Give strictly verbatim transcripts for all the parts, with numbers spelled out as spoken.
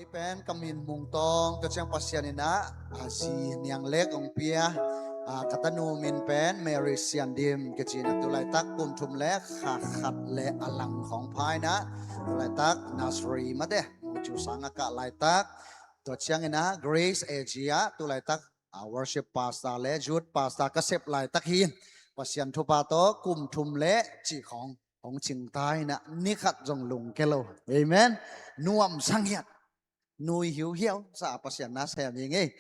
Pen ka min Mung Tawng, tua ciang Pasian in ah, a zi niang lek hong pia, a ka tanu min pen Mary Sian Dim kici in ah, tu laitak kum thum le kha khat le a lang khawng pha in ah, tu laitak nursery mate, mu cu sang a kah laitak, tua ciang in ah Grace A G ah, tu laitak a worship pastor le youth pastor ka sep laitak hi in, Pasian thupha tawh kum thum le cih khawng hong cingta in ah, ni khat zong lungke lo. Amen. Nuam sang hiat. Nui hiuhiau sa Pasian na sem hi ngei.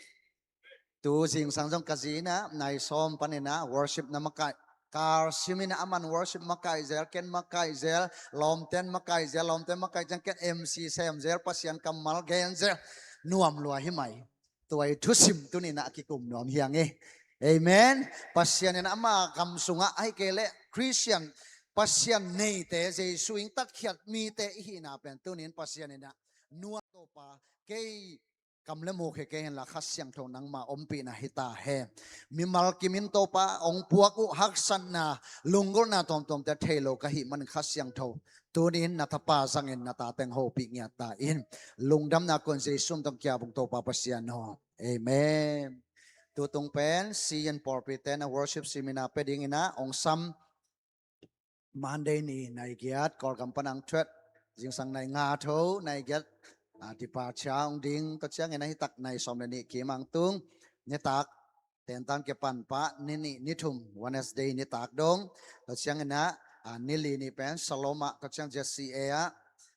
Tu zingsang zong ka zi in ah, nai sawm pan in ah, worship na makaih. Kar sim in ah, aman worship makaih zel, ken makaih zel, lawmten makaih zel, lawmten makaih zel, ken M C sem zel, Pasian kammal gen zel. Nuam lua hi mai. Tua i thusim tuni in ah kikum nuam hi ang e. Amen. Pasian in ama gam sungah ahih kei leh Christian, Pasian neite, Jesu in tatkhiat mite i hihna pen tuni in Pasian in ah nuam Topa, kei kam le muk hi kei hen la, Kha Siangtho nangma ompihna hi ta hen. Mimal kim in Topa hong puak uh haksatna, lunggulhna tuamtuamte thei lo ka hih manin Kha Siangtho tuni in na tapa zangin na ta teng hopih ngiat ta in. Lungdamna kun Jesu min tawh kiap ung Topa Pasian aw. Amen. Tutung pen C N pawlpi ten a worship seminar pia ding in ah hong sam. Monday ni nai giat Kawlgam pan ang thuat, zingsang nai nga tho, nai giat, ah, departure hong ding, tua ciang in ah hi tak nai sawm le nih kim ang tung, nitak tentan kipan pah, ni nih ni thum, Wednesday nitak dong, tua ciang in ah, ah, ni li ni pen Salom ah, tua ciang Z C A ah,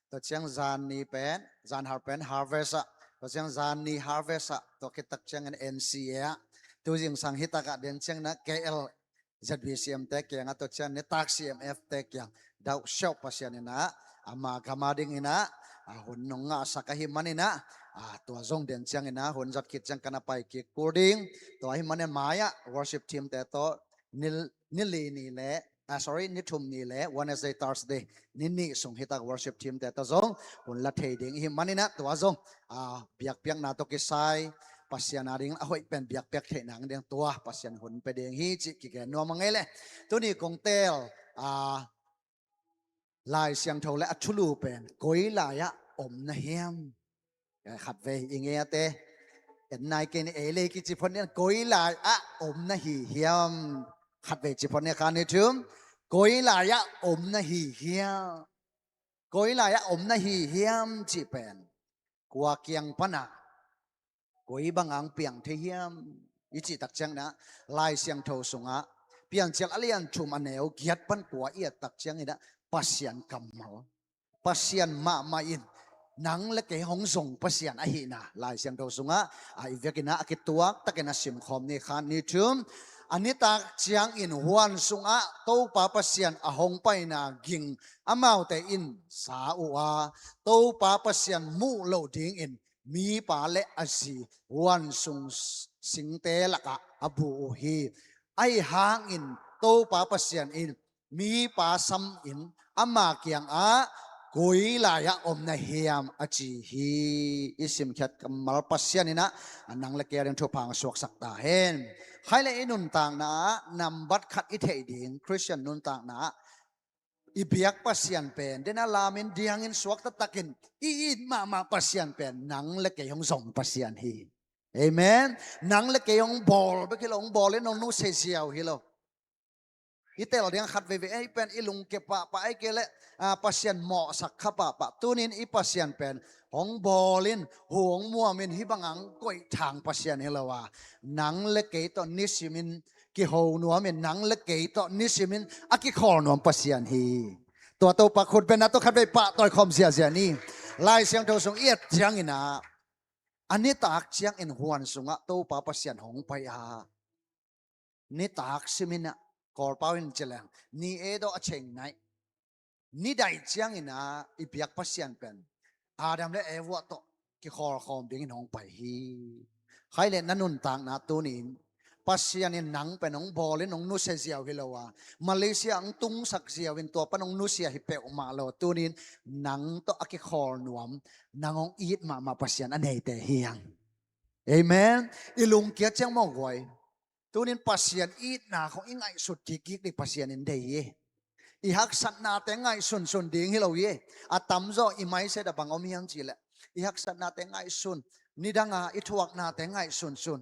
tua ciang zan ni pen, zan har pen Harvest ah, tua ciang zan ni Harvest ah, tua khit tak ciang in N C A ah, tu zingsang hi tak ah den ciang in ah K L Z B C M te kiang ah, tua ciang nitak C M F te kiang dauh siau Pasian in ah, ama gam a ding in ah, a hun nong ngahsak ahih manin ah, a tua zong den ciang in ah, hun zat khit ciang ka na pai kik kul ding. Tua ahih manin mai ah worship team te tawh ni, ni li ni le, ah, sorry, ni thum ni le Wednesday, Thursday, ni nih sung hi tak worship team te tawh zong hun la thei ding i hih manin ah, tua zong, ah, biakpiakna tawh kisai Pasian a ding a hoih pen biakpiak theih nang ding tua Pasian hun pia ding hi cih kigen nuam a ngei le. Tuni kong teel, ah, Lai Siangtho le a thulu pen koi lai ah om na hiam? Khatvei i ngeite en nai kei ni, ei le kici phot ni, koi lai ah om na hi hiam? Khatvei ci phot ni, khat nih thum. Koi lai ah om na hi hiam? Koi lai ah om na hi hiam cih pen kua kiang pan ah koi bang ang piang thei hiam i cih tak ciang in ah, Lai Siangtho sungah Piancil a lian thum a neu giat pan kua i et tak ciang in ah, Pasian kammal, Pasian mahmah in nang le kei hong zong Pasian ahihna Lai Siangtho sungah, a, i vekin ah a kituak takin a simkhawm ni, khat nih thum. A nitak ciangin huan sungah Topa Pasian a hong paina ging amaute in sa uh a, Topa Pasian muh loh dingin mipa le a zi huan sung singte lakah a bu uh hi. Ahi hangin Topa Pasian in mipa sam in ama kiangah koi lai ah om na hiam a ci hi. I simkhiat kammal Pasian in ah nang le kei a ding thupha hong suaksak ta hen. Khai le i nuntakna ah nambat khat i theih ding Christian nuntakna ah i biak Pasian pen den a lamin diangin suak taktakin i it mahmah Pasian pen nang le kei hong zong Pasian hi. Amen. Nang le kei hong bawl bek hi lo, hong bawl in hong nusia ziau hi lo. I tel ding khat veivei, ei pen i lungke pahpah, ei kei le, ah, Pasian mawhsak kha pahpah. Tunin i Pasian pen hong bawl in, hong muam in, hih bang ang koih thang Pasian hi lo a, nang le kei tawh nisimin kiho nuam in, nang le kei tawh nisimin a kikhawl nuam Pasian hi. Tua Topa khut benna tawh khat vei pahtawi khawm ziazia ni. Lai Siangtho sung i et ciangin ah, a nitak ciangin huan sungah Topa Pasian hong pai a, nitak simin ah, Kawlpau in ci leng ni e dawh a cheng naih, ni daih ciangin ah i biak Pasian pen Adam le Eva tawh kikhawlkhawm dingin hong pai hi. Khai le na nuntakna tunin Pasian in nang pen hong bawl in hong nusia ziau hi lo a, Malaysia hong tungsak ziau in tua pan hong nusia hi peuhmah lo. Tunin nang tawh a kikhawl nuam, nang hong it mahmah Pasian a neite hi hang. Amen. I lungkia ciang mawnghuai. Tunin Pasian itna khong i ngaihsut kikik ding Pasian in dei hi. I haksatnate ngaihsunsun ding hi lo hi. A tamzaw i maiset a bang om hiam cih leh, i haksatnate ngaihsun, nidanga i thuaknate ngaihsunsun.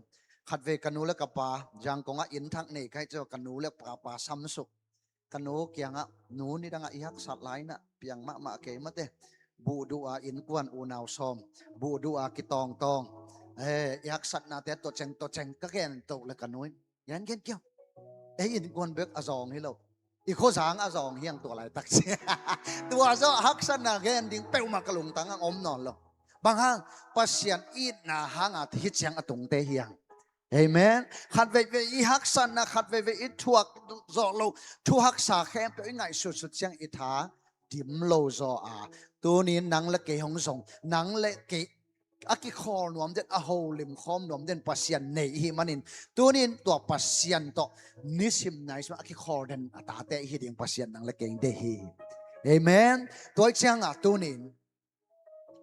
Khatvei ka nu le ka pa Zangkong ah inn thak nei ka hih ciang ka nu le ka pa samsuk. Ka nu kiangah, nu, nidangah i haksat lai-in ah piang mahmah kei mate. Buhduh a innkuan unau sawm, buhduh a kitawngtawng, eh, i haksatnate tawceng tawceng ka gen toh le ka nu in, gen gen kiau. Ei innkuan bek a zawng hi lo, i khuazang a zawng hi hang tua laitak ci. Tua zawh haksatna gen ding peuhmah ka lungtang ah om nawn lo. Bang hang? Pasian itna hanga hih ciang a tungte hi hang. Amen. Khatveivei i haksatna, khatveivei i thuak zawh loh thu haksa khempeuh i ngaihsutsut ciang i tha dim lo zaw a, tunin nang le kei hong zong, nang le kei a kikhawl nuam den, a holim khawm nuam den Pasian nei i hih manin, tunin tua Pasian tawh nisim naisim a kikhawl den a tate i hi ding Pasian nang le kei deih hi. Amen. Tua ciangah tunin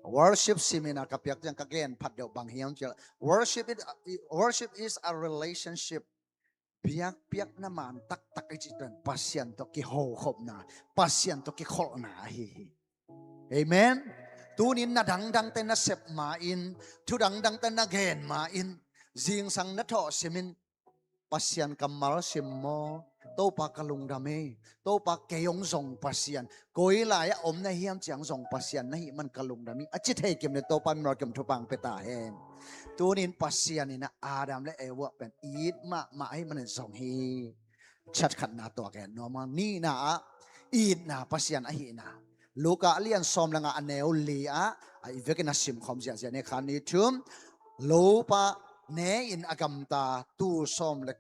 worship seminar ka piak ciang ka gen phat deuh bang hiam cih leh, worship is, worship is a relationship. Biakpiakna man taktak i cih pen Pasian tawh kihokhopna, Pasian tawh kikholhna ahi hi. Amen. Tunin na dangdangte na sep ma-in, thu dangdangte na gen ma-in, zingsang na thawh simin, Pasian kammal sim maw? Topa ka lungdam hi. Topa kei hong zong Pasian, koi lai-ah om na hiam ciang zong Pasian na hih man ka lungdam hi, a ci thei kim le Topa mimal kim thupha hong pia ta hen. Tunin Pasian in ah Adam le Eva pen it mahmah ahih manin zong hi. Chat khatna tua gen nuam hang. Nihna ah itna Pasian ahihna, Luka a lian sawm le nga a neu li ah, a i vekin a simkhawm ziahziah ni khan ni thum. Lopa ne-in a gamta tuu sawm le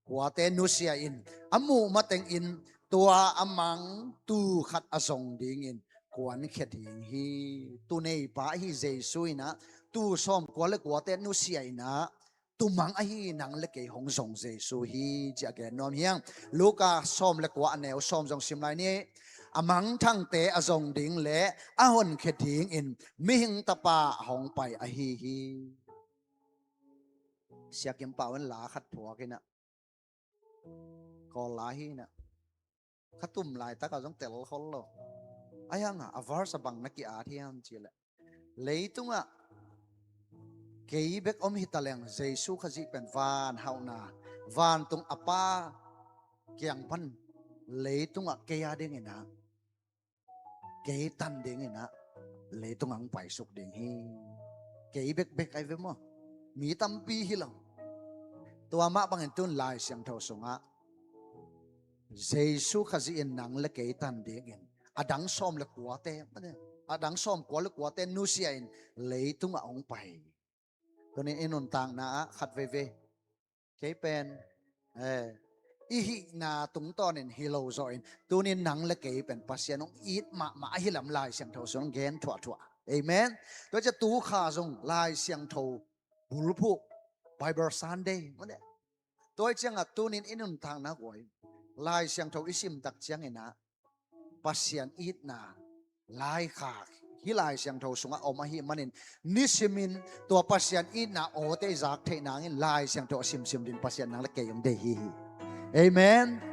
kuate nusia in, a muh matengin tua a mang tuu khat a zong dingin kuankhia ding hi. Tuuneipa ahi Jesu in ah tuu sawm kua le kuate nusia in ah tuu mang ahi nang le kei hong zong Jesu hi, ci a gen nuam hi hang. Luka sawm le kua a neu sawm zong sim lai ni. A mangthangte a zong ding le a honkhia dingin Mihing Tapa hong pai ahi hi. Sia Kim Pau in la khat phuak in ah, Kawl la hi in ah, ka tum laitak ah zong tel khol lo. Ahi hang a, a verse a bang na ki-at hiam cih leh, leitungah kei bek om hi ta leng, Jesu Khazih pen van hauhna, vantung a Pa kiang pan leitungah kei a dingin ah, kei tan dingin ah leitung ah hong paisuk ding hi. Kei bekbek ahi ve maw? Mi tampi hi lo. Tua mah bangin tun Lai Siangtho sungah Jesu Khazih in nang le kei tan dingin a dang sawm le kuate, a dang sawm kua le kuate nusia in leitung ah hong pai. Tunin i nuntakna ah khat veivei, kei pen, eh, i hihna tungtawnin hi lo zawhin, tunin nang le kei pen Pasian hong it mahmah ahi lam Lai Siangtho sung gen thuahthuah. Amen. Tua ciah tu kha zong Lai Siangtho bulphuh, Bible Sunday mawle. Tua ciangah tunin i nuntakna guai Lai Siangtho i simtak ciangin ah Pasian itna laikhak hih Lai Siangtho sungah om ahih manin, nisimin tua Pasian itna awte i zak theih nangin Lai Siangtho a simsim din Pasian nang le kei hong deih hi hi. Amen.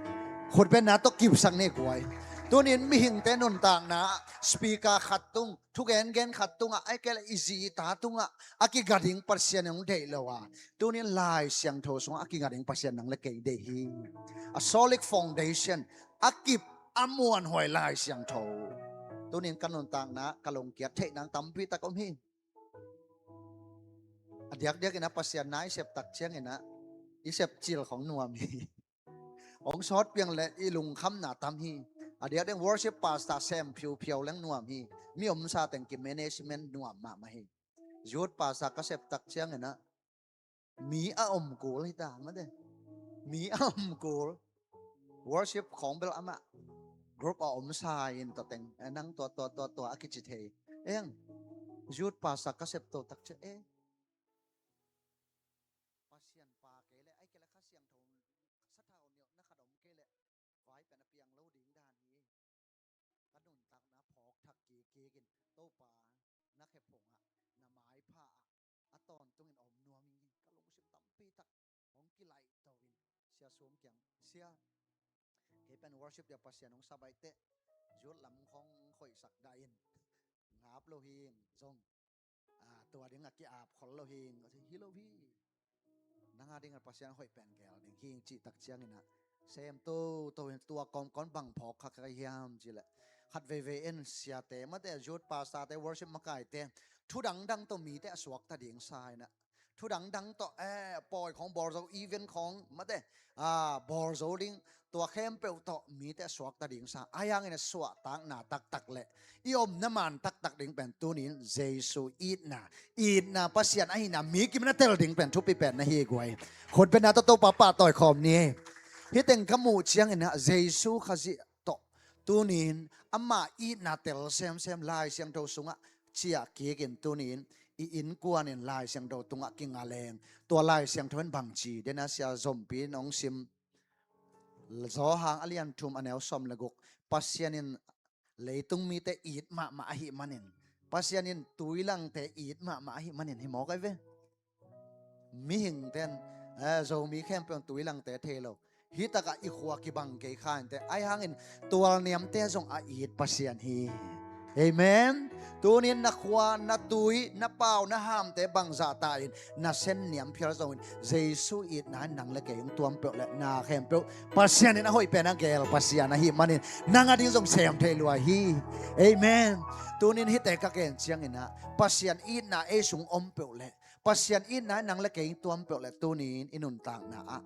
Khutbetna tawh kipsak ni guai. Tunin mihingte nuntakna, speaker khat tung, thugengen khat tungah, ahih kei leh i zi i ta tungah a kiga ding Pasian hong deih lo a, tunin Lai Siangtho sungah a kiga ding Pasian nang le kei deih hi. A solid foundation, a kip a muanhuai Lai Siangtho. Tunin ka nuntakna ka lungkiat theih nang tampi tak om hi. A diakdiakin a Pasian na i sep tak ciangin ah i sep cil khong nuam hi. Hong sawt piang le i lungkhamna tam hi. A diakdiak worship pastor sem phiuphiau leng nuam hi. Mi omsa teng ki management nuam mahmah hi. Youth pastor ka sep tak ciangin ah mi a om kul hi ta mate. Mi a om kul. Worship khawng bel amah group a omsa in tua teng, eh, nang tua, tua, tua, tua a kici thei. Eng, youth pastor ka sep to tak ciah, eh, Pasian pa kei leh, ahih kei leh Kha Siangtho sathau niawh na khat om kei leh vai pen a piang lo ding dan hi. Ka nuntakna phawk thak kik kikin, Topa, na khe phungah, na maipha ah a tawntungin om nuam ing hi. Ka lungsim tampi tak hong kilaih to in, Sia Sum kiang, Sia, kei pen worship dia Pasian hong sa baih teh, youth lam khong khoihsak dah in, ngap lo hi ing zong. Tua ding a ki-ap khol lo hing, ka ci hi lo hi. Nang a ding a Pasian hoih pen gel ding hing cih tak ciangin ah, sem toto in tua kawmkawm bang phawk kha ka hiam cih leh, khat veivei in siate, mate, youth pastor-te, worship makaite thu dangdang tawh mite a suakta ding sa in ah, thu dangdang tawh, eh, pawi khawng bawl zo, event khawng, mate, ah, bawl zo ding, tua khempeuh tawh mite a suakta ding sa. Ahi hangin a suahtakna taktak le i omna man taktak ding pen tuni-in Jesu itna, itna Pasian ahihna mi kim na tel ding pen thupi pen na hi guai. Khutbetna tawh Topa pahtawi khawm ni. Hih teng ka muh ciangin ah Jesu Khazih tawh tuni-in ama itna tel semsem Lai Siangtho sungah ciah kikin tuni-in i innkuan in Lai Siangtho tungah kinga leng, tua Lai Siangtho in bangci den a, Sia Zompi in hong sim, Johan a lian thum a neu sawm le guk, Pasian in leitung mite it mahmah ahih manin, Pasian in tuilangte it mahmah ahih manin hi mawk ahi ve. Mihingte in, eh, Zomi khempeuh in tuilangte thei lo. Hih takah i khua kibang kei kha inteh. Ahi hangin tualniamte zong a it Pasian hi. Amen. Tunin na khua, na tui, na pau, na hamte bangzah ta in, na sen niam phial zongin Jesu itna in nang le kei hong tuam peuh le na khempeuh Pasian in a hoih pen a gel Pasian ahih manin nang a ding zong sem thei lua hi. Amen. Tunin hihte ka gen ciangin ah Pasian itna ei sung om peuh le, Pasian itna in nang le kei tuam peuh le, tunin i nuntakna ah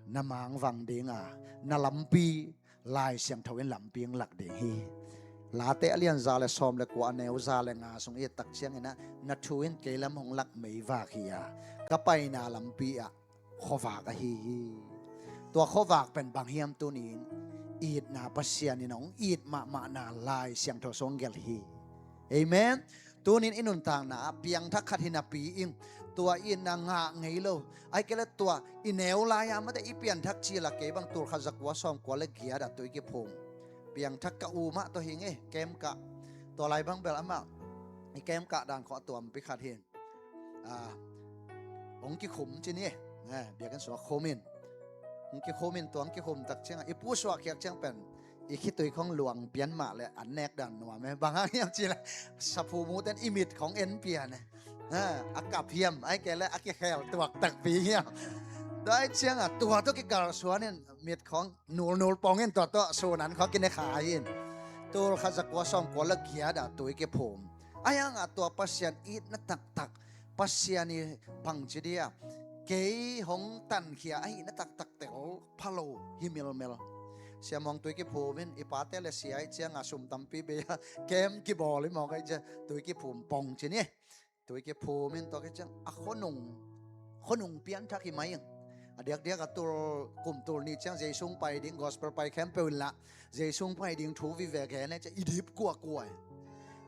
na mangvang ding a, na lampi Lai Siangtho in lampi hong lak ding hi. Late a lian za le sawm le kua a neu za le nga sung i et tak ciangin ah, na thu in kei lam hong lak meivak hi a, ka paina lampi ah khuavak ahi hi. Tua khuavak pen bang hiam? Tunin itna Pasian in hong it mahmahna Lai Siangtho sung gelh hi. Amen. Tunin i nuntakna ah piangthak khat hi napi in, tua itna ngah ngei lo, ahih kei leh tua i neu lai-a mate i pianthak cil a, kei bang tul khat za kua sawm kua le giat ah tui kiphum. Piangthak ka u mah tawh hi ngei, kem kah. Tua lai bang bel amah i kem kah dan khawng a tuampi khat hi. Ah, hong kikhum ci ni. Eh, biakinn sungah khum in. Hong kikhum in, tua hong kikhum tak ciangah i pu suah khiak ciang pen i khitui khawng luang pian mah le an nek dan nuam e. Bang hang hiam cih leh saphu mute in i mit khawng en pian e. Ha, a kap hiam, ahih kei leh a kikhel tuak takpi hiam. Tua ahih ciangah tua tawh kikalsuan in mit khawng nulnul pong in tua tawh sun an khawng kine kha in. Tul khat za kua sawm kua le giat ah tui kiphum. Ahi hangah tua Pasian itna taktak, Pasian i bangci dia, kei hong tankhia ahihna taktak tel pha lo hi milmel. Sia Mawng tui kiphum in, i pate le sia ahih ciangah sum tampi bei a kem kibawl hi mawk ahih ciang tui kiphum pong ci ni. Tui kiphum in tua khit ciang a khuanung, khuanung pianthak hi mai ing. A diakdiak a tul, kum tul nih ciang Jesu hong pai ding, gospel pai khempeuh in lah Jesu hong pai ding thu vive gen e ci a i dip kuakua hi.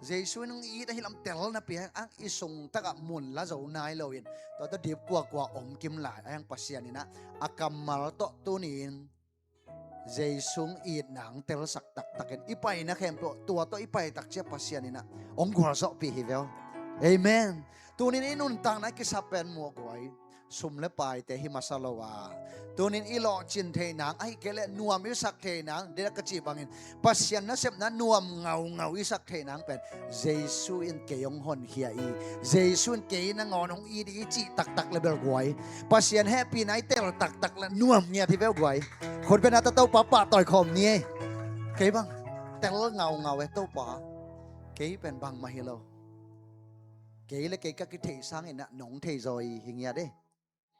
Jesu in hong it ahi lam tel napi hang i sung takah mun la zo nai loin tua tawh dip kuakua om kim lai. Ahi hang Pasian in ah a kammal tawh tunin Jesu hong itna hong telsak taktakin i paina khempeuh tua tawh i pai tak ciang Pasian in ah hong gualzawhpih hi ve aw. Amen. Tunin i nuntakna i kisap pen muak guai, sum le paite hi masa lo a, tunin i lawhcin thei nang, ahih kei leh nuam i sak thei nang, dena ka cih bangin Pasian nasepna nuam ngaungau i sak thei nang pen Jesu in kei hong honkhia hi, Jesu in kei nangawn hong it hi i cih taktak le bel guai, Pasian hehpihna i tel taktak le nuam ngiat hi ve aw guai. Khutbetna tawh Topa pahtawi khawm ni ei. Kei bang tel ngaungau e Topa, kei pen bangmah hi lo. Kei le kei ka kitheih sangin ah nong thei zaw hi, hi ngiat e.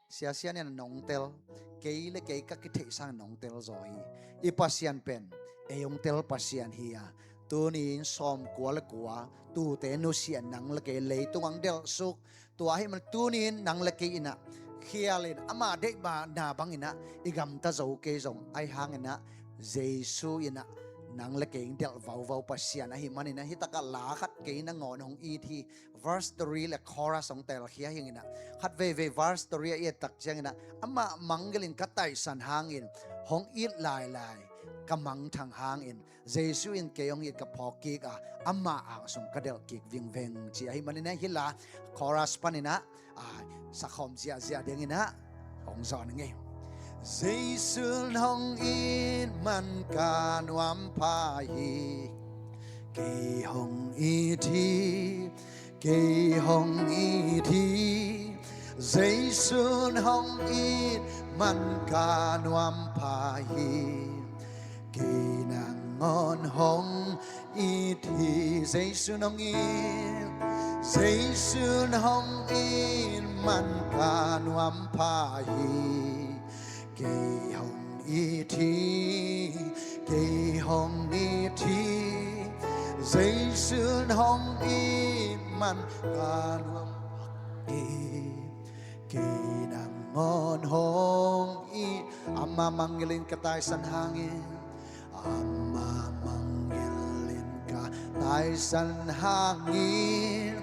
Siasia in ah nong tel, kei le kei ka kitheih sangin nong tel zaw hi. I Pasian pen ei hong tel Pasian hi a, tunin sawm kua le kua, tuute nusia nang le kei leitung hong delhsuk. Tua ahih man tunin nang le kei in ah khialin ama deihna bangin ah i gamta zo kei zong, ahi hangin ah Jesu in ah nang le kei hong delh vauvau Pasian ahih manin ah, hih takah la khat kei nangawn hong it hi. Verse three le chorus hong telkhia hi ing in ah, khat veivei verse three a i et tak ciangin ah, amah mangngilh in ka taihsan hangin hong it lailai, ka mangthang hangin Jesu in kei hong it ka phawk kik a, ama angsung ka delh kik vingveng ci ahih manin ah, hih la chorus panin ah, a, sakhawm ziahziah dingin ah hong zawn ing ei. Jesu in hong it man ka nuam pha hi, kei hong it hi, Kei hong it hi, Jesu'n hong it man ka nuam pha hi. Kei nangawn hong it hi, Jesu'n hong it, Jesu'n hong it man ka nuam pha hi. Kei hong it hi, kei hong it hi, Jesu'n hong it man ka nuam pha hi. Kei nangawn hong it, ama mangngilh in ka taisan hangin, ama mangngilh in ka taisan hangin,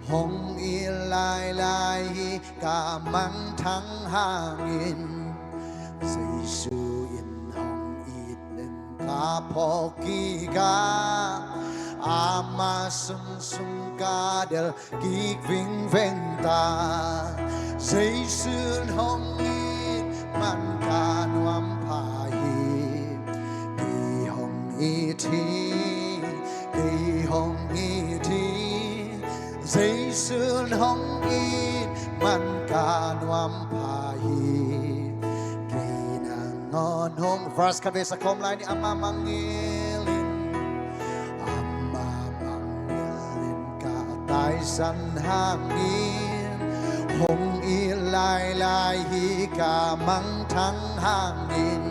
hong it lailai hi ka mangthang hangin. Jesu in hong it leng ka phawk kik a, ama sung sung ka del kik vingveng ta. Jesu'n hong it man ka nuam pha hi. Kei hong it hi, kei hong it hi, Jesu'n hong it man ka nuam pha hi. Kei nangawn hong, verse khat vei sa khawm lai ni. Ama mangngilh in, ama mangngilh in ka taisan hangin, hong it lailai hi ka mangthang hangin.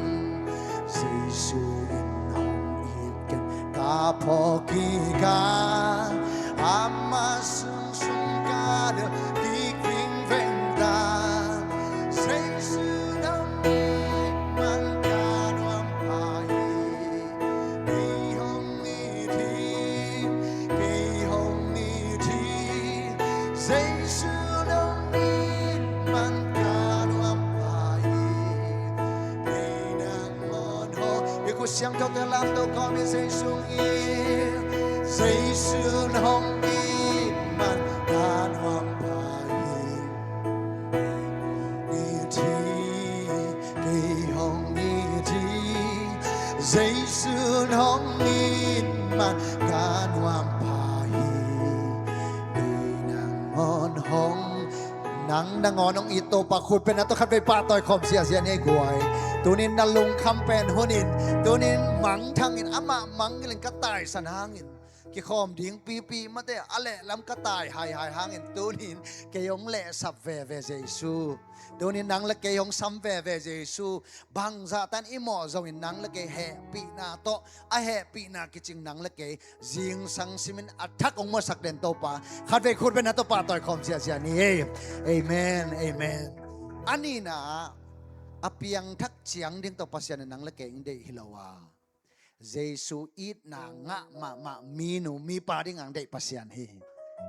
Jesu in hong it kei ka phawk kik a, ama sung sung ka del kik vingveng ta. Jesu'n hong it man ka nuam pha hi. Kei hong it hi, kei hong it hi, Jesu'n hong it man ka nuam pha hi. Kei nangawn hong, i khut siangthote lamto kawm in, Jesu'n it, Jesu'n hong it man ka nuam pha hi. It hi, kei hong it hi, Jesu'n hong it man ka nuam pha hi. Kei nangawn hong, nang nangawn hong it Topa khut beng na tawh khat vei pahtawi khawm ziahziah ni ei guai. Tuni-in na lungkham pen hun in, tuni-in mangthang in, amah mangngilh in ka taisan hangin, kikhawm ding pipi mate, a lehlam ka tai haihai hangin, tuni-in kei hong lehsap veve Jesu. Tuni-in nang le kei hong sam veve Jesu. Bangzah tan i mawh zongin nang le kei hehpihna tawh, a hehpihna kicing nang le kei zingsang simin a thak hong muansak den Topa. Khat vei khut beng na tawh pahtawi khawm ziahziah ni ei. Amen, amen. A nihna ah, a piangthak ciang ding tawh Pasian in nang le kei hong deih hi lo a, Jesu itna ngah mahmah minu mipa ding a hong deih Pasian hi.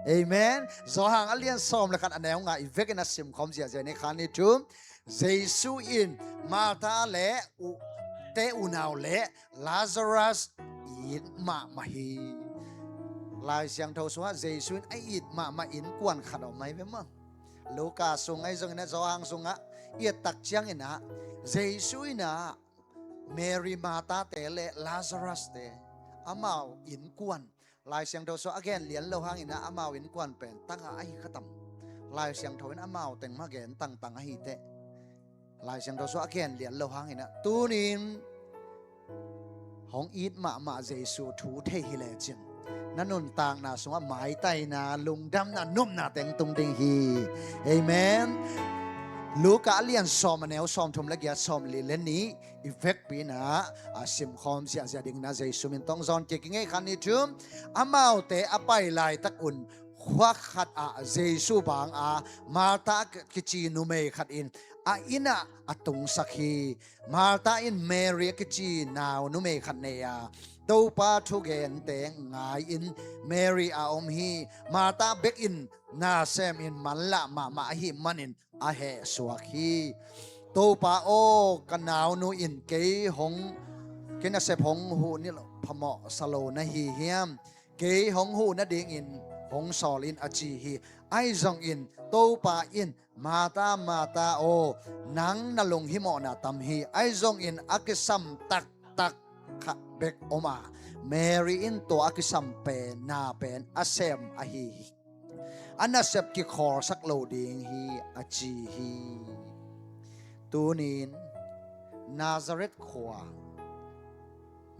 Amen. Johan a lian sawm le khat, a neu nga, i vekin a simkhawm ziahziah ni. Khat, nih, thum. Jesu in Martha le u, te unau le Lazarus it mahmah hi. Lai Siangtho sungah Jesu in a it mahmah innkuan khat om ahi ve maw. Luka sung ahi zongin ah, Johan sungah i et tak ciangin ah, Jesu in ah Mary, Martha te le Lazarus te, amau innkuan, Lai Siangtho sungah a gen lian lo hangin ah amau innkuan pen tangah ahi kha tam. Lai Siangtho in amau teng mah gen tangtang ahi teh. Lai Siangtho sungah a gen lian lo hangin ah, tuni-in hong it mahmah Jesu thu thei hi lecin, na nuntakna sungah maitaina, lungdamna, nopna teng tung ding hi. Amen. Luka a lian sawm, a neu sawmthum le giat, sawmli le nih, i vekpi-in ah a simkhawm ziahziah dingin ah Jesu min tawh hong zawn kik ing ei. Khat, nih, thum. Amaute a pai laitak un, khua khat ah Jesu bang a Martha kici numei khat in a inn ah a tungsak hi. Martha in Mary a kici nau numei khat nei a, Topa thugente ngai-in Mary a om hi. Martha bek in na semin manlah mahmah ahih manin a hehsuak hi. Topa aw, ka naunu in kei hong, kei nasep hong huh nilh phamawhsa lo na hi hiam? Kei hong huh nadingin hong sawl in, a ci hi. Ahi zongin Topa in, Martha, Martha aw, nang na lunghimawhna tam hi. Ahi zongin a kisam taktak khat bek om a, Mary in tua a kisam pen, na pen a sem ahi hi. a nasep kikhawlsak lo ding hi, a ci hi. Tunin Nazareth khua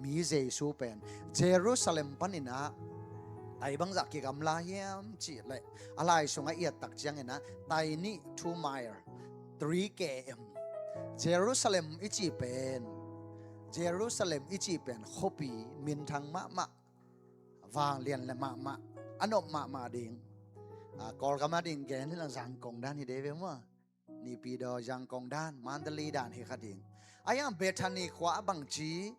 mi Jesu pen Jerusalem panin ah tai bangzah kigamla hiam cih leh, a lai sungah i et tak ciangin ah tai nih, two mile, three K M. Jerusalem i cih pen, Jerusalem i cih pen khuapi minthang mahmah, vanglian le mahmah, a nop mahmah ding. A, Kawlgam a ding gen hi lo, Zangkong dan hi dei ve maw. Naypyidaw, Zangkong dan, Mandalay dan hi kha ding. A, yang Bethany khua a bang ci,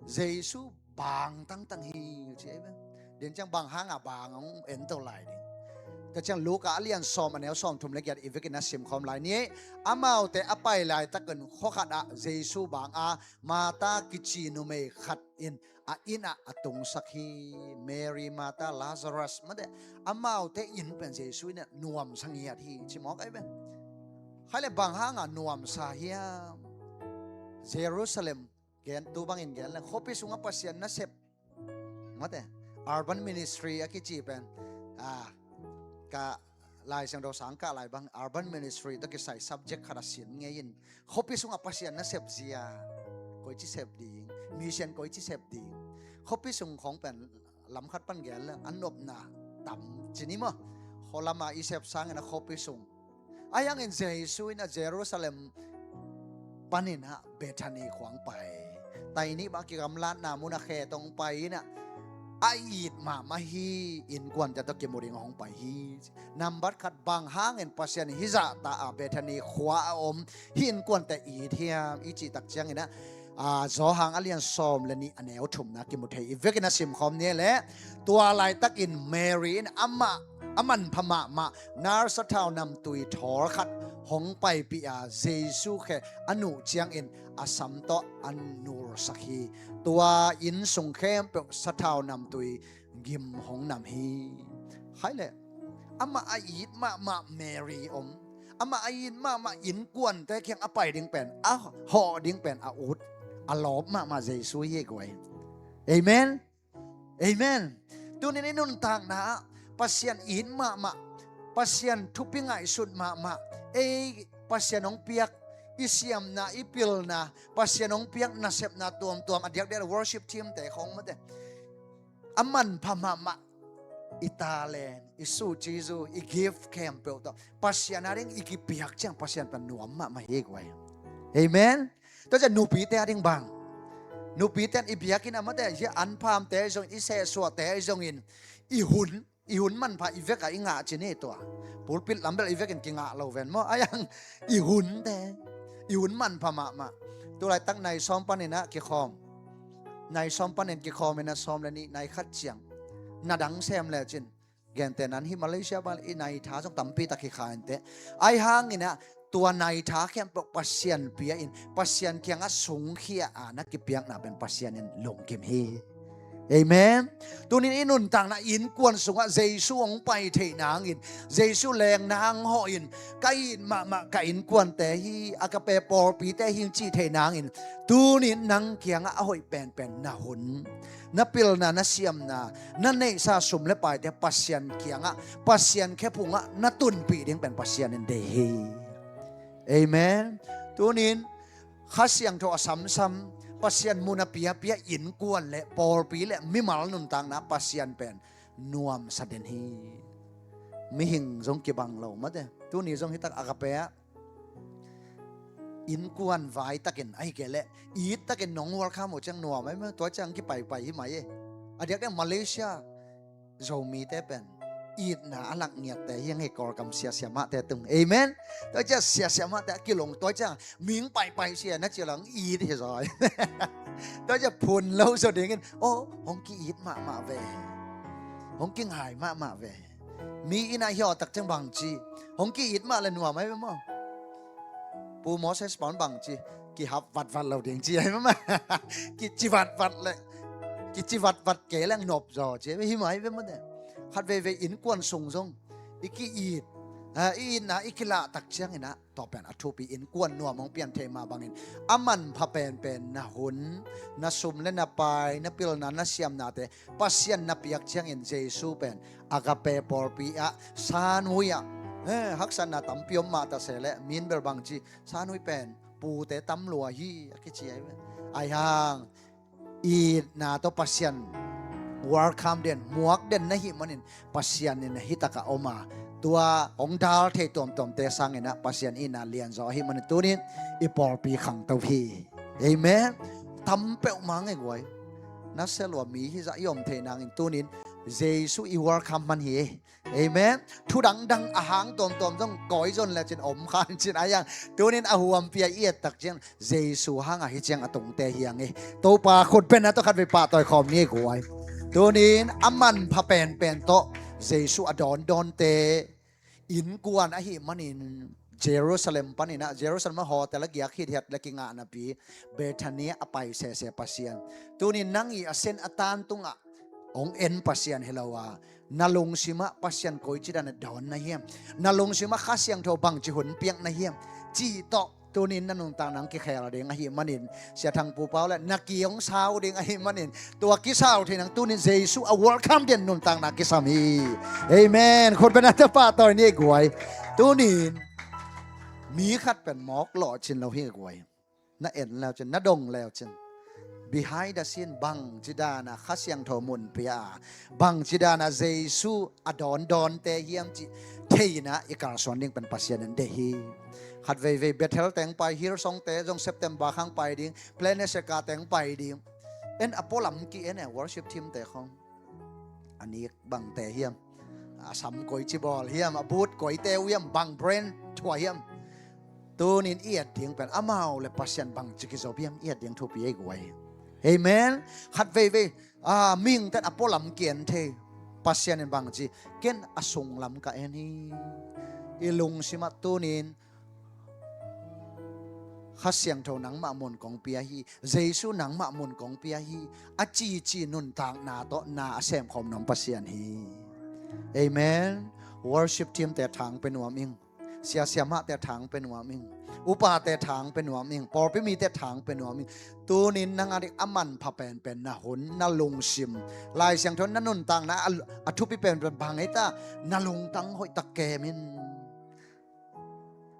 Jesu bang tangtang hi ci ei ve. Ding ciang bang hanga bang hong en to lai ding. Tua ciang Luka a lian sawm, a neu sawmthum le giat i vekin a simkhawm lai ni. Amaute a pai laitakin khua khatah Jesu bang a, Martha kici numei khat in a innah a tungsak hi. Mary, Martha, Lazarus, mate, amaute inn pen Jesu in ah nuamsa ngiat hi ci mawk ei ve. Khaile bang hanga nuamsa hiam? Jerusalem gen, tu bangin gen le, khuapi sungah Pasian nasep, mate, urban ministry a kici pen, a, ka Lai Siangtho sang kah lai bang urban ministry tawh kisai subject khat a sin ngei in, khuapi sungah Pasian nasep zia, koici sep ding, mission koici sep ding. Khuapi sung khawng pen lam khat pan gen le, a nopna tam ci ni maw. Khua lama i sep sangin a khuapi sung. A, yang in Jesu in a Jerusalem panin ah Bethany khua hong pai. Tai nih bang kigamlatna mun a khe tawh hong pai in ah, a it mahmah hi innkuante tawh kimu ding hong pai hi. Nambat khat, bang hangin Pasian hih zahta a Bethany khua a om hih innkuante it hiam i cih tak ciangin ah, a, Johan a lian sawm le nih, a neu thumna kimu thei i vekin a simkhawm ni le, tua laitakin Mary in amah a manpha mahmah narsa thau namtui thawl khat hong paipih a, Jesu khe a nuh ciangin a sam tawh a nulsak hi. Tua inn sung khempeuh sathau namtui gim hong nam hi. Khaile, amah a it mahmah Mary om, amah a it mahmah innkuante kiang a pai ding pen, a hawh ding pen a ut, a lawp mahmah Jesu hi guai. Amen. Amen. Tunin i nuntakna ah Pasian it mahmah, Pasian thupi ngaihsut mahmah, ei Pasian hong piak i siamna, i pilna, Pasian hong piak nasepna tuamtuam, a diakdiak worship team te khawng mate, a manpha mahmah i talent, i su cizu, i gift khempeuh tawh Pasian a ding i kipiak ciang Pasian pan nuam mahmah hi guai. Amen. Tua ciang nupite a ding bang, nupite in i biakinn a mate, hih anphamte zongin, i sehsuahte zongin, i hun, i hun manpha i vekah i ngah ci ni tua. Pulpit lam bel i vekin kingah lo ven maw. A, yang i hunte, i hun manpha mahmah. Tulaitak nai sawm panin ah kikhawm, nai sawm panin kikhawm in ah sawm le nih, nai khat ciang na dang sem lecin, gentehna in hih Malaysia pan i nai tha zong tampi tak hi kha inteh. Ahi hangin ah tua nai tha khempeuh Pasian pia in, Pasian kiangah sungkhia a na kipiakna pen Pasian in lungkim hi. Amen. Tunin i nuntakna innkuan sungah Jesu hong pai theih nangin, Jesu lengna hong hawh in, ka it mahmah ka innkuante hi, Agape pawlpite hi cih theih nangin, tunin nang kiangah a hoih penpen na hun, na pilna, na siamna, na neihsa sum le paite Pasian kiangah, Pasian khephungah na tunpih ding pen Pasian in deih hi. Amen. Tunin Kha Siangtho a samsam, Pasian mun a piapia innkuan le pawlpi le mimal nuntakna Pasian pen nuamsa den hi. Mihing zong kibang lo mate. Tuni zong hitak Agape ah innkuan vai takin, ahi kei leh it takin nong welcome uh ciang nuam ahi mah, tua ciang kipaipai hi mai e. A diakdiak Malaysia Zomite pen itna a lak ngiatte hi hang hi, Kawlgam siasiamahte tung. Amen. Tua ciang siasiamahte a kilong, tua ciang mihing paipai sia na ci lang it hi zaw. Tua ciang phun lo zaw dingin, oh, hong ki-it mahmah ve, hong kingai mahmah ve. Mi inn ah hi aw tak ciang bangci, hong ki-it mah le nuam ahi ve maw. Pu Moses paun bangci, kihap vatvat lo ding ci ahi mah. Kici vatvat le, kici vatvat kei leng nop zaw ci ahi ve, hi mah ahi ve maw te. Khat veivei innkuan sung zong i ki-it, ah, i itna i kilah tak ciangin ah, tua pen a thupi, innkuan nuam hong pian thei mah bangin a manpha penpen na hun, na sum le na pai, na pilna, na siamnate Pasian na piak ciangin Jesu pen agape pawlpi ah, sanhui ah, eh, haksatna tampi om mah ta se leh, min bel bangci, sanhui pen pute tam lua hi a kici ahi ve. Ahi hang itna tawh Pasian welcome den, muak den na hih manin Pasian in a hi takah om a, tua hong dal thei tuamtuamte sangin ah Pasian itna lianzaw ahih manin tunin i pawlpi khangto hi. Amen. Tam peuhmah ngei guai. Na se lua mi hizah i om thei nangin tunin Jesu i welcome man hi. Amen. Thu dangdang a hang tuamtuam zong kawi zon le cin om khan cin a yang. Tunin a huampi a i et tak ciang Jesu hang a hi ciang a tungte hi ang hi. Topa khut beng a tawh khat vei pahtawi khawm ni guai. Tunin a manpha penpen tawh Jesu a dawndawnte innkuan ahih manin Jerusalem panin ah, Jerusalem ah hotel a giak hithiat le kingah napi Bethany a pai sese Pasian. Tunin nang i a sen a tan tungah hong en Pasian hi lo a, na lungsimah Pasian koici dan a dawn na hiam? Na lungsimah Kha Siangtho bangci hun piak na hiam? Cih tawh tunin na nuntakna hong kikhel ding ahih manin, Sia Thang Pu Pau le na ki hong sau ding ahih manin, tua kisau thei nang tunin Jesu a welcome den nuntakna kisam hi. Amen. Khut beng a tawh pahtawi ni guai. Tunin mi khat pen mawk lawh cin lo hi guai. Na en leu cin, na dong leu cin, behind the scene bangci dana Kha Siangtho mun pia a, bangci dana Jesu a dawndawnte hiam cih theihna i kalsuan ding pen Pasian in deih hi. Khat veivei Bethel teng pai, Hillsong te zong September khang pai ding, Planet Sheka teng pai ding. En a pualam ki-en e, worship team te khong. A nik bangte hiam, a sam koici bawl hiam, a but koite uh hiam, bang brand thuah hiam. Tunin i et ding pen amau le Pasian bangci kizo hiam i et ding thupi ei guai. Amen. Khat veivei, a, mihingten a pualam ki-en thei. Pasian in bangci, ken a sunglam ka en hi. I lungsimah tunin Kha Siangtho nangmah mun kong pia hi, Jesu nangmah mun kong pia hi, a cici nuntakna tawh na a semkhawm nuam Pasian hi. Amen. Worship team te thang pe nuam ing. Sia siamahte thang pe nuam ing. Upate thang pe nuam ing. Pawlpi mite thang pe nuam ing. Tunin nang a dik a manpha penpen na hun, na lungsim, Lai Siangtho na nuntakna a, a thupi penpen bang ei ta, na lungtang hoih tak kem in.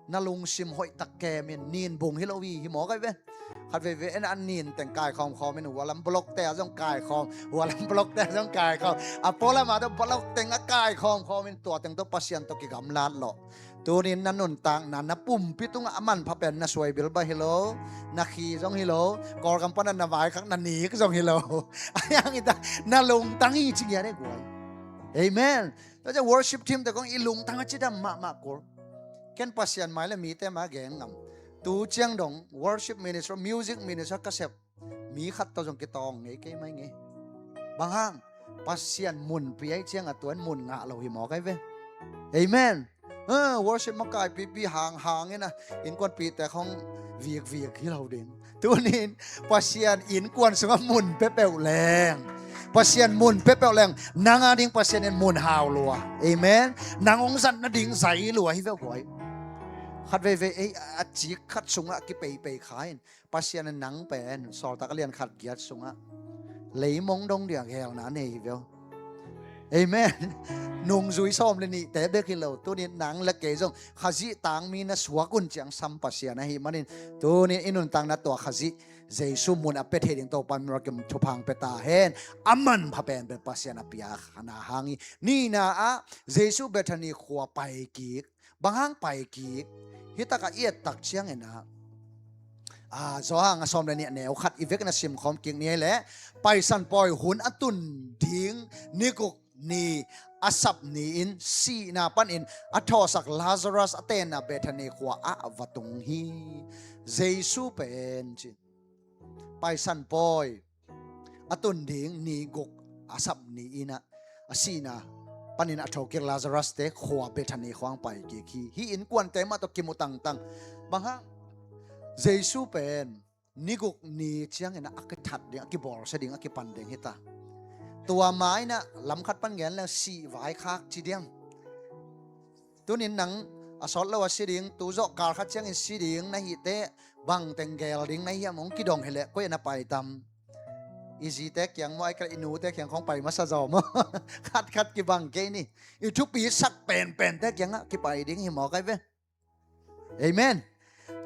Na lungsim hoih tak kem in, nin bung hi lo hi, hi mawk ai ve. Khat veivei en a nin teng kaikhawm khawm in, hualam block te a zong kaikhawm, hualam block te a zong kaikhawm. A pualam a tawh block teng a kaikhawm khawm in, tua teng tawh Pasian tawh kigamlat lawh. Tunin na nuntakna, na pumpi tungah a manpha pen na suai bilba hi lo, na khi zong hi lo, Kawlgam pana na vaikhak na nik zong hi lo. A yang i ta, na lungtang hi ci ngiat e guai. Amen. Tua ciang worship team te kong i lungtang a cidam mahmah kul. Ken Pasian mai le mite ma gen ngam. Tu ciang dong worship minister, music minister ka sep mi khat tawh zong kitawng ngei kei mai ngei. Bang hang, Pasian mun piai ciang a tuan mun ngah lo hi mawk ai ve. Amen. Ah, worship makai pipi hang hang in a, innkuanpihte khong vikvik hi lo ding. Tunin Pasian innkuan sungah mun pepeuh leng, Pasian mun pepeuh leng, nang a ding Pasian in mun hau lua. Amen. Nang hong zat nading zai lua hi veu guai. Khat veivei ei a cik khat sungah kipeipei kha in, Pasian in nang pen Sawltak a lian khat giat sungah leimong dong dia geelna nei hi veu. Amen. Nungzui sawm le nihte bek hi lo, tunin nang le kei zong Khazih tangmi na suak un ciang sam Pasian ahih manin, tunin i nuntakna tua Khazih Jesu mun a pia thei ding Topa min kim thupha pia ta hen. A manpha penpen Pasian a pia kha na hang hi. Nihna ah Jesu Bethany khua pai kik. Bang hang pai kik? Hi takah i et tak ciangin ah, a, Johan a sawm le nih a neu khat i vekin a simkhawm kik ni ei leh, Paisan Pawi hun a tun ding ni guk ni a sap ni-in sihna panin a thawhsak Lazarus a tenna Bethany khua ah va tung hi. Jesu pen ci, Paisan Pawi a tun ding ni guk a sap ni-in ah, a sihna panin a thokik Lazarus te khua Bethany khua hong pai kik hi. Hih innkuante mah tawh kimu tangtang. Bang hang? Jesu pen ni guk ni ciangin ah a kithat ding, a kibawlsia ding, a kipan ding hi ta. Tua ma-in ah lamkhat pan gen le sih vaikhak ci diam. Tunin nang a sawt lo a si ding, tu zawh kal khat ciangin si ding na hih teh, bang teng gel ding na hiam hong kidong hi leh, koi a na pai tam? I zite kiang maw, ai kei leh i nute kiang khong pai masa zaw maw? Khat khat kibang kei ni. I thupi sak penpente kiangah kipai ding hi mawk ai ve. Amen.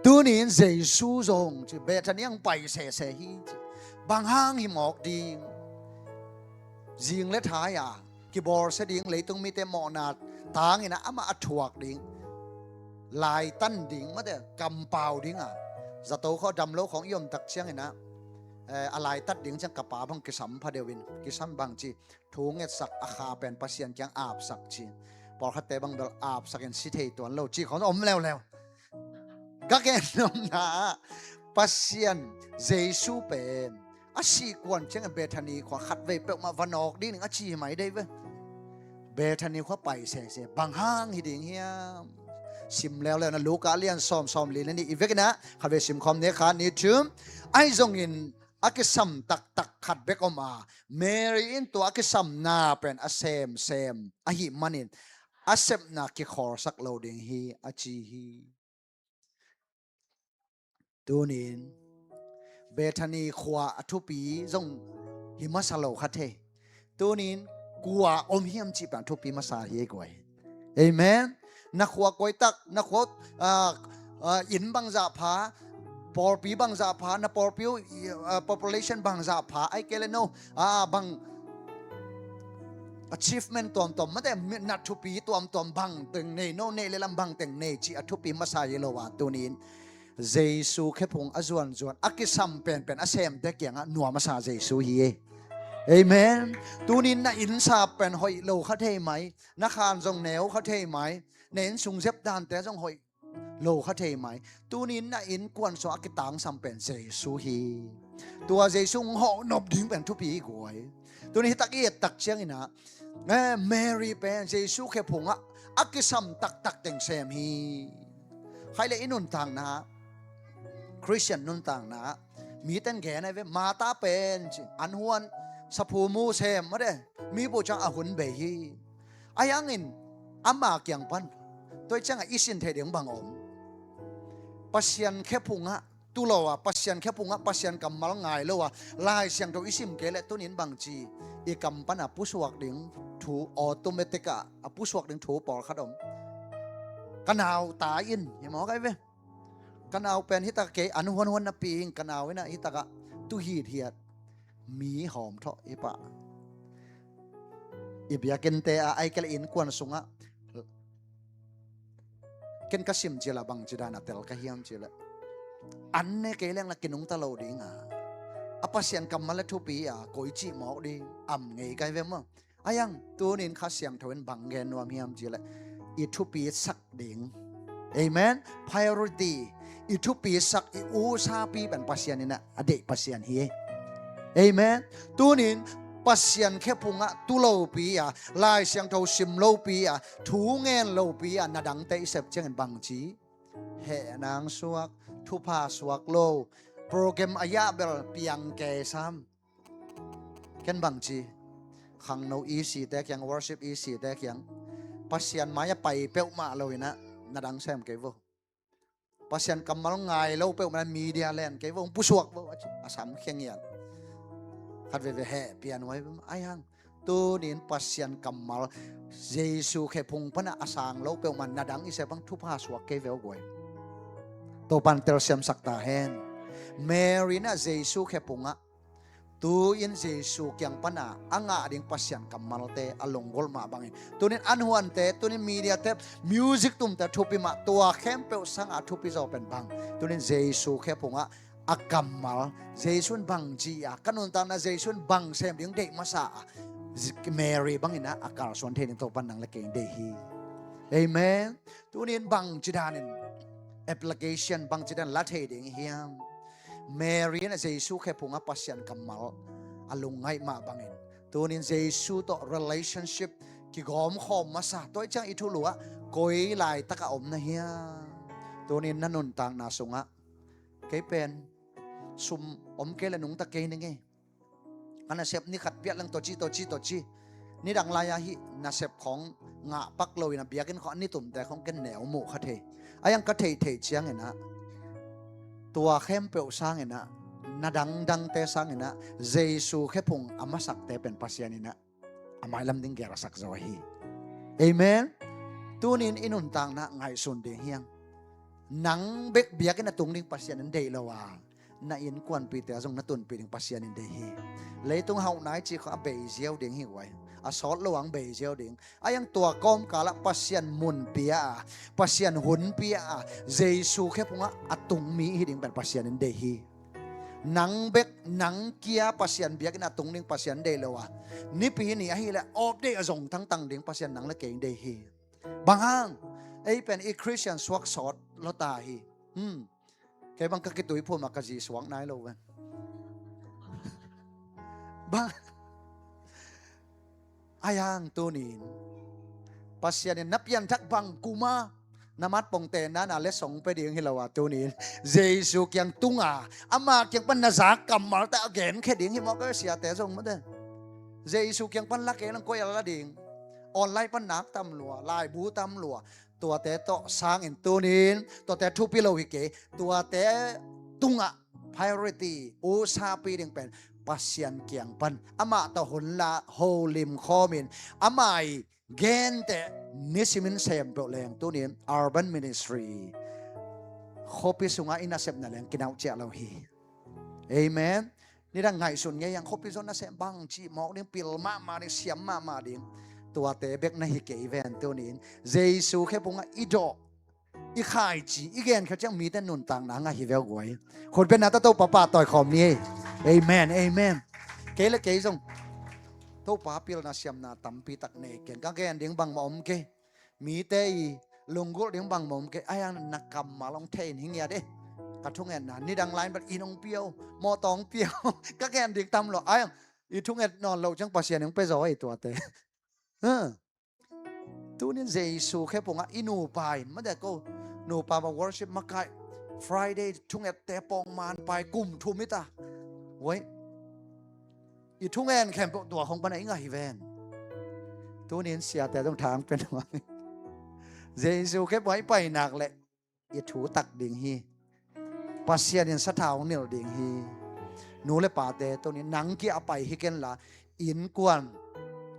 Tunin Jesu zong ci, Bethany ang pai sese hi ci. Bang hang hi mawk ding? Zing le thai a kibawlsia ding, leitung mite mawhna tangin ah amah a thuak ding, laitan ding, mate, kampau ding a, zato khawng, damlo khawng i om tak ciangin ah, eh, a laitat ding ciang ka pa bang kisam pha deuh in, kisam bang ci, thu ngetsak a kha pen Pasian kiang apsak ci. Pawlkhatte bang bel apsak in si thei tuan lo ci khawng om leuleu. Ka gen nopna ah Pasian Jesu pen a sih kuan ciangin Bethany khua khatvei peuhmah va nawk ding a ci hi mai dei ve. Bethany khua pai sese, bang hang hi ding hiam? Sim leuleu na, Luka lian sawm, sawmli le nih i vekin ah khatvei sim khawm ni, khat, nih, thum. Ahi zongin a kisam taktak khat bek om a, Mary in tua a kisamna pen a semsem ahih manin a sepna kikhawlsak lo ding hi a ci hi. Tunin Bethany khua a thupi zong hi masa lo kha thei. Tunin kua om hiam cih pen a thupi masa hi ei guai. Amen. Na khua koi tak, na khua, ah, ah, inn bangzah pha, pawlpi bangzah pha, na pawlpi uh, ah, population bangzah pha, ai kei le no, ah, bang achievement tuamtuam, mate, mi-, na thupi tuamtuam bang teng nei, no neih le lam bang teng nei cih a thupi masa hi lo a, tunin Jesu khephung a zuanzuan, a kisam penpen a semte kiangah nuam a sa Jesu hi e. Amen. Tunin na inn sa pen hoih lo kha thei mai, na khan zong neu kha thei mai, na inn sung zep dante zong hoih lo kha thei mai. Tunin na innkuan sungah a kitangsam pen Jesu hi. Tua Jesu hong hawh nop ding pen thupi hi guai. Tunin hi tak i et tak ciangin ah, eh, Mary pen Jesu khephungah a kisam taktak teng sem hi. Khaile i nuntakna, Christian nuntakna, miten gen ai ve, Martha pen ci, an huan, saphu mu sem, mate, mi buh ciang a hun bei hi. Ahi hangin ama kiang pan tua ciangah i sin theih ding bang om? Pasian khephungah tu lo a, Pasian khephungah Pasian kammal ngai lo a, Lai Siangtho i sim kei leh tunin bang ci, i kam pana pusuak ding thu, automatic ah a pusuak ding thu pawlkhat om. Ka nau ta in hi mawk ai ve. Ka nau pen hi tak kei an huanhuan napi in ka nau in ah hi takah tu hithiat, mi hawm thawh hi pah. I biakinnte ah ai kei leh innkuan sungah ken ka sim cil a bang ci dan a tel ka hiam cih leh, an ne kei leng la kinungta lo ding a, a Pasian kammal le thupi a koi cih mawk ding am ngei kai ve maw? Ahi hang tunin Kha Siangtho in bang gen nuam hiam cih leh, i thupi sak ding. Amen. Priority. I thupi sak, i usapi pen Pasian in ah a deih Pasian hi. Amen. Tunin Pasian khephungah tu lopi a, Lai Siangtho sim lopi a, thu ngen lopi a, na dangte i sep ciangin bang ci? Heh nang suak, thupha suak lo, program a yah bel piang kei sam. Ken bang ci? Khangno E C te kiang, worship E C te kiang, Pasian mai-ah pai peuhmah lo in ah na dang sem kei vo. Pasian kammal ngai lo peuhmah, media len kei vo, hong pusuak vo a ci, a sam khengian. Khat veve heh pian huai vo, ahi hang tunin Pasian kammal, Jesu khephung pana a sang lo peuhmah na dang i sep bang thupha suak kei ve uh guai. Topan telsiamsak ta hen. Mary in ah Jesu khephungah tu-in Jesu kiang pana a ngah ding Pasian kammalte a lunggulh mah bangin, tunin an huante, tunin media te, music tumte thupi mah, tua khempeuh sangah a thupi zaw pen bang? Tunin Jesu khephungah a kammal, Jesu in bang ci a, ka nuntakna Jesu in bang sem ding deih masa a, Mary bangin ah a kalsuan thei ding Topan nang le kei deih hi. Amen. Tunin bang ci danin application, bang ci dan la thei ding hiam? Mary in ah Jesu khephungah Pasian kammal a lungngaih mah bangin, tunin Jesu tawh relationship kigawmkhawm masa. Tua ciang i thulu ah koi laitak a om na hiam? Tunin na nuntakna sungah, kei pen sum om kei le nungta kei ning ei. Ka nasep ni khat piak leng tawci, tawci, tawci. Nidang lai-a hih nasep khawng ngah pak loin a biakinn khawng a nitumte khawng ken neu muh kha thei. A iang ka theihtheih cianginah tua khempeuh sanginah na dangdangte sanginah Jesu khephung a masakte pen Pasian inah a mailam ding gel a sak zaw hi. Amen. Tunin i nuntakna ngaihsun ding hiang. Nang bek biakinn a tung ding Pasian in deih lo a, na innkuanpihte a zong na tunpih ding Pasian in deih hi. Leitung hauh nai cih khawng a bei ziau ding hi guai. A sawt lo ang bei ziau ding. A iang tua kawmkalah Pasian mun pia a, Pasian hun pia a, Jesu khephungah a tung mi hi ding pen Pasian in deih hi. Nang bek nang kia Pasian biakinn a tung ding Pasian deih lo a, nipi ni ahileh awp deih a zong tangtang ding Pasian nang le kei deih hi. Bang hang? Ei pen i Christian suak sawt lo ta hi. Hmm. Kei bang ka kituiphum a ka zi suak nai lo ven. Bang a iang tunin Pasian in na pianthak bang kuma na matpongte nana le song pe ding hi lo a tunin Jesu kiang tunga ama kiang pan na zak kammalte a genkhia ding hi mawk a siate zong mate. Jesu kiang pan la kei lang koi a la ding. Online pan nak tam lua, laibu tam lua. Tuate tawh sangin tunin tuate thupi lo hi kei. Tuate tungah priority usapi ding pen Pasian kiang pan amah tawh hun la holim khawmin amah i gente nisimin sem peuh leng tunin urban ministry khuapi sungah i nasepna leng kinauh ciah lo hi. Amen. Nidang ngaihsun ngei ang khuapi zong nasem bang cih mawk ding pil mahmah ding siam mahmah ding. Tuate bek na hi kei ven tunin Jesu khephungah i dawh i khaici i genkhia ciang mite nuntakna ngah hi veu guai. Khutbetna tawh Topa pahtawi khawm ni ei. Amen, amen. Kei le kei zong Topa pilna siamna tampi tak nei ken ka gen ding bangmah om kei. Mite i lunggulh ding bangmah om kei. A iang na kammal hong thei in hi ngiat e. Ka thungetna nidang lai in bang inn hong pia uh, mawtaw hong pia uh. Ka gen ding tam lo a iang i thunget nawn loh ciang Pasian in hong pia zaw ei tuate. Tunin Jesu khephungah i nupa in mate ko nupa ma worship makaih Friday thungette pawngman pai kum thum hi ta. Wai i thungen khempeuh tua khong pana i ngah hi ven. Tunin siate zong thang pen Jesu khephungah i pai nak leh i thu tak ding hi. Pasian in sathau nilh ding hi. Nu le pate tunin nang kia a pai hi ken la innkuan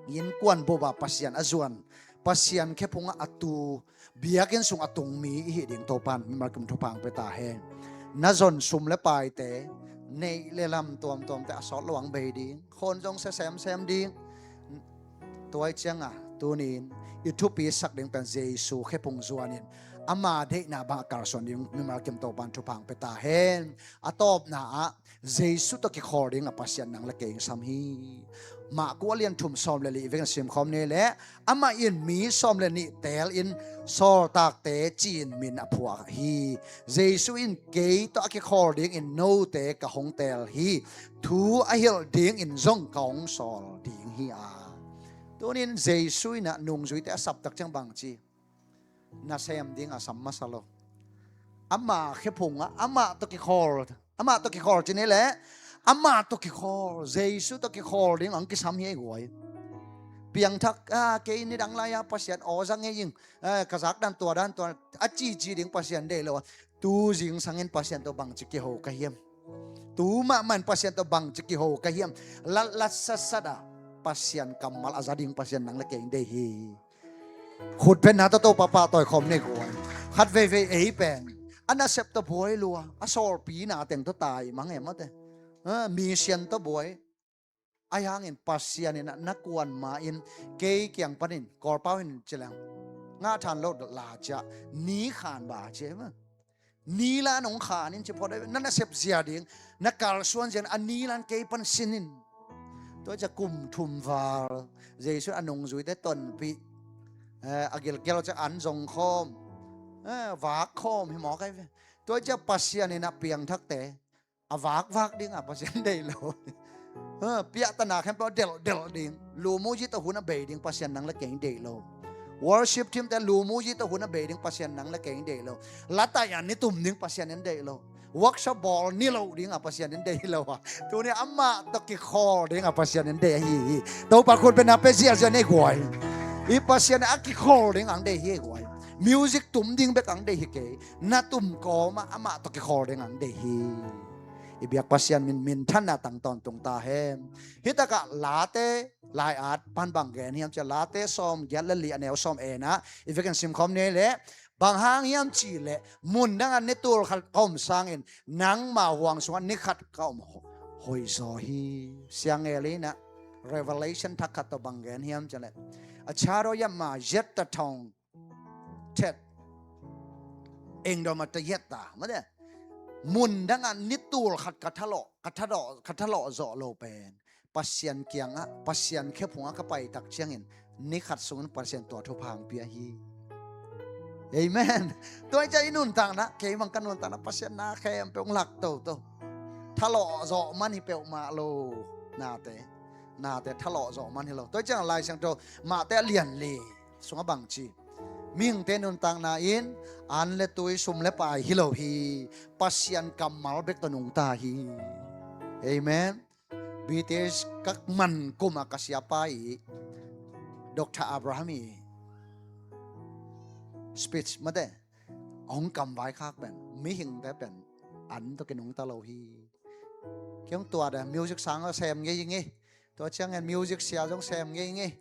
innkuan bup a Pasian a zuan Pasian khephungah a tu biakinn sung a tung mi i hi ding Topan mimal kim thupha hong pia ta hen. Na zon sum le paite neih le lam tuamtuamte a sawt lo ang bei ding khawn zong sia semsem ding. Tuai cianga tunin i thupi sak ding pen Jesu khephung zuanin ama deihna bang a kalsuan ding mimal kim Topan thupha hong pia ta hen. A tawpna ah Jesu tawh kikhawl ding a Pasian nang le kei hong sam hi. Marku a lian thum sawm le li i vekin simkhawm ni le amah in mi sawm le nih tel in sawltakte ci-in min a phuak hi. Jesu in kei tawh a kikhawl dingin note ka hong tel hi. Thu a hilh dingin zong ka hong sawl ding hi a. Tunin Jesu in a nungzuite a saptak ciang bang ci nasem ding a sam masa lo. Ama khephungah amah tawh kikhawl amah tawh kikhawl ci ni le amah tawh kikhawl Jesu tawh kikhawl ding ang kisam hi ei guai. Piangthak a kei nidang lai-a Pasian aw za ngei ing ka zak dan tua dan tua a cici ding Pasian deih lo a. Tu zingsangin Pasian tawh bangci kiho ka hiam? Tu mahmah in Pasian tawh bangci kiho ka hiam? Latlat satsat a Pasian kammal a za ding Pasian nang le kei deih hi. Khutbetna tawh Topa pahtawi khawm nei guai. Khat veivei ei pen a nasep tawh buai lua a sawlpina teng tawh tai mang em mate. Mission tawh buai. A iangin Pasian in na kuan ma in kei kiang panin Kawlpau in ci leng ngah than lo la ciah ni khan ba ci e ma. Ni la nong khan in ci phot na nasep zia ding na kalsuan zia a ni lan kei pan sin in. Tua ciah kum thum val Jesu a nungzuite tonpih a gilkial ciah an zong khawm vak khawm hi mawk ai ve. Tua ciah Pasian in a piangthakte a vakvak ding a Pasian deih lo. Piahtana khempeuh a delhdelh ding. Lumuji tawh hun a bei ding Pasian nang le kei deih lo. Worship team te lumuji tawh hun a bei ding Pasian nang le kei deih lo. Latai a nitum ding Pasian in deih lo. Workshop bawl ni lo ding a Pasian in deih hi lo a, tuni amah tawh kikhawl ding a Pasian in deih ahi hi. Topa khut bengna pia ziahziah ni guai. I Pasian a kikhawl ding ang deih hi guai. Music tum ding bek ang deih hi kei. Na tum kawm a amah tawh kikhawl ding ang deih hi. I biak Pasian min, minthanna tang tawntung ta hen. Hi takah Late lai-at pan bang gen hiam cih leh, Late sawm giat le li a neu sawm ena i vekin simkhawm ni leh, bang hang hiam cih leh, mundang a ni tul khat ka om sangin nangma huang sungah ni khat ka om ho-, hoih zaw hi. Siangngel in ah Revelation thak khat tawh bang gen hiam cih leh, a charo yama yetta thong thet engdom a ta yetta mate. Mundang a ni tul khat ka thalawh, ka thalawh, ka thalawh zawh lo pen Pasian kiangah, Pasian khephungah ka pai tak ciangin ni khat sungin Pasian tua thupha hong pia hi. Amen. Tua hi ciah i nuntakna, kei bang ka nuntakna Pasian na khempeuh hong lak toto. Thalawh zawh man hi peuhmah lo. Nate, nate thalawh zawh man hi lo. Tua hi ciang Lai Siangtho Mate a lian li sungah bangci, mihingte nuntakna in an le tui, sum le pai hi lo hi. Pasian kammal bek tawh nungta hi. Amen. B T S ka man kum a ka siapa i Doctor Abraham i speech mate, hong kamvaikhak pen mihingte pen an tawh kinungta lo hi. Kei hong tua de music sang a sem ngei ngei. Tua ciangin music sia zong sem ngei ngei.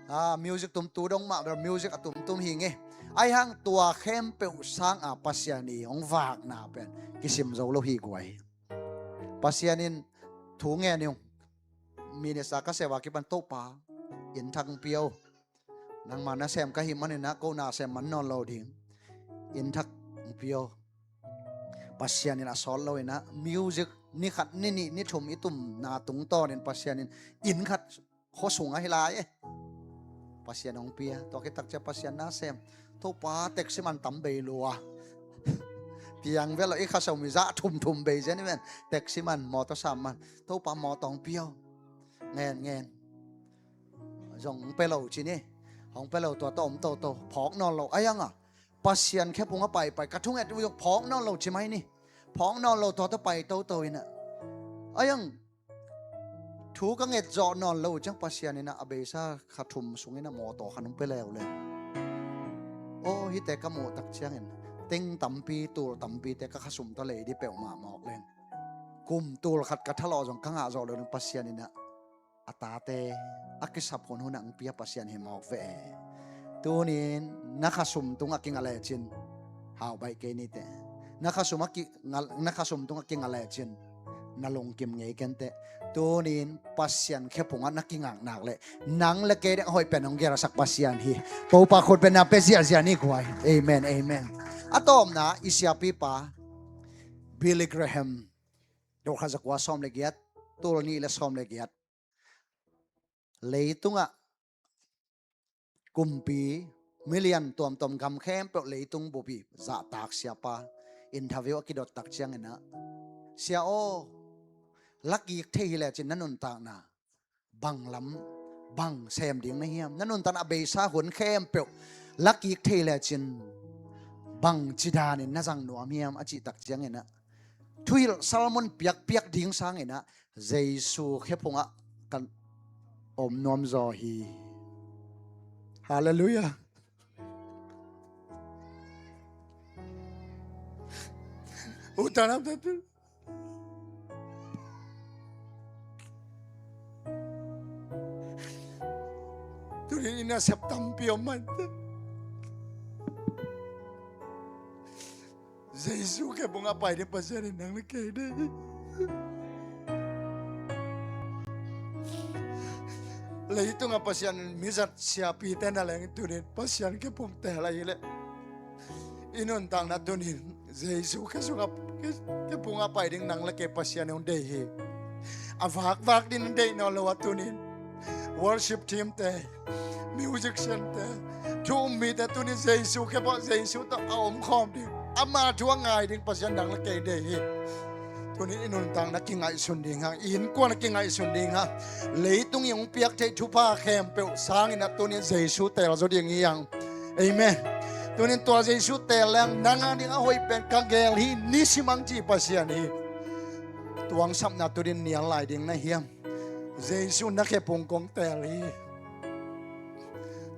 Ah, music tumtu dong mah bel music a tumtum hi ngei. Ahi hang tua khempeuh sang a Pasian i hong vakna pen kisim zo lo hi guai. Pasian in thu ngen ung. Minister ka seva kipan Topa, inn thak hong pia o. Nangma nasem ka hih manin ah ko nasem man nawn lo ding. Inn thak hong pia o. Pasian in a sawt lo in ah music ni khat ni nih ni thum i tumna tungtawnin Pasian in inn khat khua sungah hi lai e. Pasian hong pia. Tua khit tak ciah Pasian nasem. Topa, taxi man tam bei lua. Piang vel lo, i kha so mi zah thum thum bei zen i ven. Taxi man, mawtaw sam man. Topa, mawtaw hong pia o. Ngen ngen. Zong hong pia lo ci ni. Hong pia lo tua tawh om toto. Phawk nawn lo. Ahi hang a Pasian khephung a paipai ka thunget uh zong phawk nawn lo ci mai ni. Phawk nawn lo tua tawh pai toto in ah. Ahi hang thu ka nget zawh nawn lo uh ciang Pasian in ah a beisa kha thum sungin ah mawtaw khat hong pia leuleu. Aw, hihte ka muh tak ciangin teng tampi, tul tampite ka khasum tawh lei dih peuhmah mawk leng. Kum tul khat ka thalawh zong ka ngah zawh lo ding Pasian in ah a tate a kisap hunhun ah hong pia Pasian hi mawk ve. Tunin na khasum tungah kingah lecin hau baih kei nite. Na khasum a ki-, ngal-, na khasum tungah kingah lecin na lungkim ngei kenteh. Tunin Pasian khephungah na kingaknak leh nang le kei dek a hoih pen hong gelsak Pasian hi. Topa khut bengna pia ziahziah ni guai. Amen, amen. A tawpna i siapipa Billy Graham, tul khat zakua sawm le giat, tul nih le sawm le giat. Leitungah kumpi milian tuamtuam gam khempeuh leitung bupi zahtak siapa interview a kidot tak ciangin ah, "Sia aw, lakik thei hi lecin na nuntakna bang lam, bang sem ding na hiam? Na nuntakna a beisa hun khempeuh lakik thei lecin bang cidanin na zang nuam hiam?" a cih tak ciangin ah, thuhilh sermon piakpiak ding sangin ah Jesu khephungah kan om nuam zaw hi. Halleluiah. Utanam tatu. Tunin ina sep tampi om man. Jesu khephungah pai ding Pasian in nang le kei deih. Leitungah Pasian in mizat siapite na leng tunin Pasian khephung teel ahih leh i nuntakna tunin Jesu khe sungah, khe, khephungah pai ding nang le kei Pasian in hong deih hi. A vakvak ding deih nawn lo a tunin worship team te, musician te, thu um mite tunin Jesu khe bawh, Jesu tawh a omkhawm ding, ama thu a ngai ding Pasian nang le kei deih hi. Tunin i nuntakna kingaihsun ding hang, i innkuan a kingaihsun ding hang, leitung i hong piak theih thupha khempeuh sangin a tunin Jesu teel zaw ding hi hang. Amen. Tunin tua Jesu teel leng nang a ding a hoih pen ka geel hi, nisim ang ci Pasian hi. Tua ang sapna tunin nial lai ding na hiam? Jesu na khephung kong teel hi.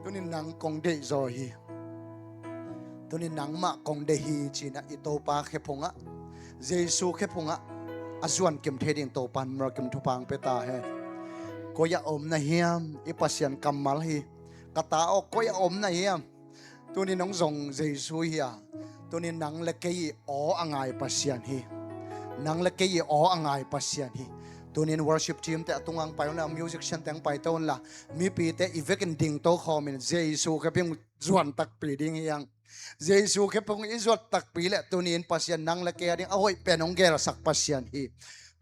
Tunin nang kong deih zaw hi. Tunin nangmah kong deih hi cinah i Topa khephungah, Jesu khephungah a zuan kim thei ding Topan mirakim thupha ang pia ta hen. Koi a om na hiam? I Pasian kammal hi. Ka ta aw, koi a om na hiam? Tunin hong zong Jesu hi a, tunin nang le kei i aw a ngai Pasian hi. Nang le kei i aw a ngai Pasian hi. Tunin worship team te a tungang pai un la, musician teng pai to un la, mipite i vekin ding to khawmin Jesu khephung zuan takpi ding hi ang. Jesu khephung i zuat takpi le tunin Pasian nang le kei a ding a hoih pen hong geelsak Pasian hi.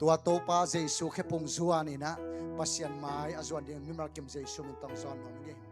Tua Topa Jesu khephung zuan inah Pasian mai a zuan ding mimal kim Jesu min tawh zuan nuam ing ei.